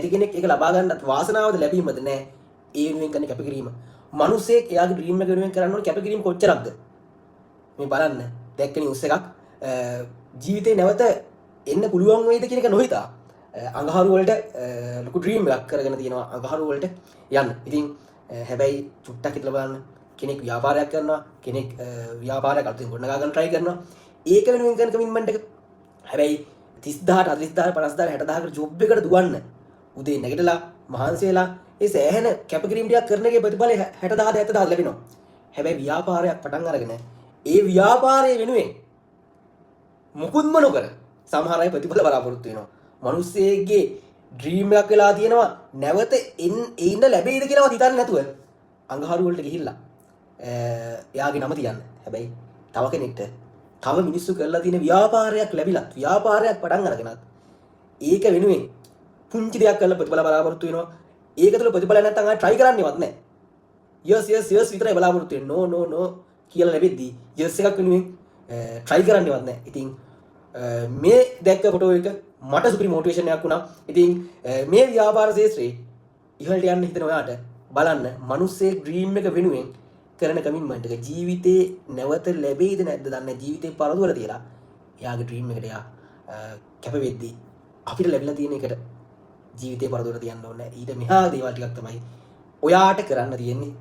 නැති කෙනෙක් ඒක ලබා ගන්නත් වාසනාවද ලැබීමද නෑ. ඒ වෙනුවෙන් කරන කැපකිරීම. මිනිස්සෙක් එයාගේ ඩ්‍රීම් එක වෙනුවෙන් කරන්න ඕන කැපකිරීම කොච්චරක්ද? මේ බලන්න, දැක්ක නිවුස් එකක්. ජීවිතේ නැවත එන්න පුළුවන් වෙයිද කියන එක නොහිතා අඟහරු වලට ලොකු ඩ්‍රීම් එකක් කරගෙන තියෙනවා අඟහරු වලට යන්න. ඉතින් හැබැයි චුට්ටක් හිතලා බලන්න, කෙනෙක් ව්‍යාපාරයක් කරනවා, කෙනෙක් ව්‍යාපාරයක් අලුතෙන් ගොඩනගා ගන්න try කරනවා. ඒක වෙනුවෙන් කරන කමිට්මන්ට් එක. හැබැයි 30,000ට, 40,000ට, 50,000ට, 60,000කට ජොබ් එකට දුවන්න උදේ නැගිටලා මහන්සි වෙලා ඒ සෑහෙන කැපකිරීම ටිකක් කරන එකේ ප්‍රතිඵලය 60,000, 70,000 ලැබෙනවා. හැබැයි ව්‍යාපාරයක් පටන් අරගෙන ඒ ව්‍යාපාරය වෙනුවෙන් මුකුත්ම නොකර සමහර අය ප්‍රතිඵල බලාපොරොත්තු වෙනවා. මිනිස්සෙක්ගේ ඩ්‍රීම් එකක් වෙලා තියෙනවා නැවත එන්න ලැබෙයිද කියලාවත් හිතන්නේ නැතුව අඟහරු වලට ගිහිල්ලා එයාගේ නම තියන්න. හැබැයි තව කෙනෙක්ට තව මිනිස්සු කරලා තියෙන ව්‍යාපාරයක් ලැබිලත්, ව්‍යාපාරයක් පටන් අරගෙනත්, ඒක වෙනුවෙන් පුංචි දෙයක් කරලා ප්‍රතිඵල බලාපොරොත්තු වෙනවා. ඒක තුළ ප්‍රතිඵල නැත්නම් ආයෙ try කරන්නේවත් නැහැ. Yes, yes, yes විතරයි බලාපොරොත්තු වෙන්නේ. No, no, no කියලා ලැබෙද්දී yes එකක් වෙනුවෙන් try කරන්නේවත් නැහැ. ඉතින් මේ දැක්ක ෆොටෝ එක මට සුපිරි මොටිවේෂන් එකක් වුණා. ඉතින් මේ ව්‍යාපාර ක්ෂේත්‍රේ ඉහළට යන්න හිතන ඔයාට බලන්න, මිනිස්සේ ඩ්‍රීම් එක වෙනුවෙන් කරන කමිට්මන්ට් එක ජීවිතේ නැවත ලැබෙයිද නැද්ද දන්නේ නැහැ. ජීවිතේ පරදුවල තියලා එයාගේ ඩ්‍රීම් එකට එයා කැප වෙද්දී අපිට ලැබිලා තියෙන එකට ජීවිතේ පරදුවල තියන්න ඕනේ නැහැ. ඊට මෙහා දේවල් ටිකක් තමයි ඔයාට කරන්න තියෙන්නේ.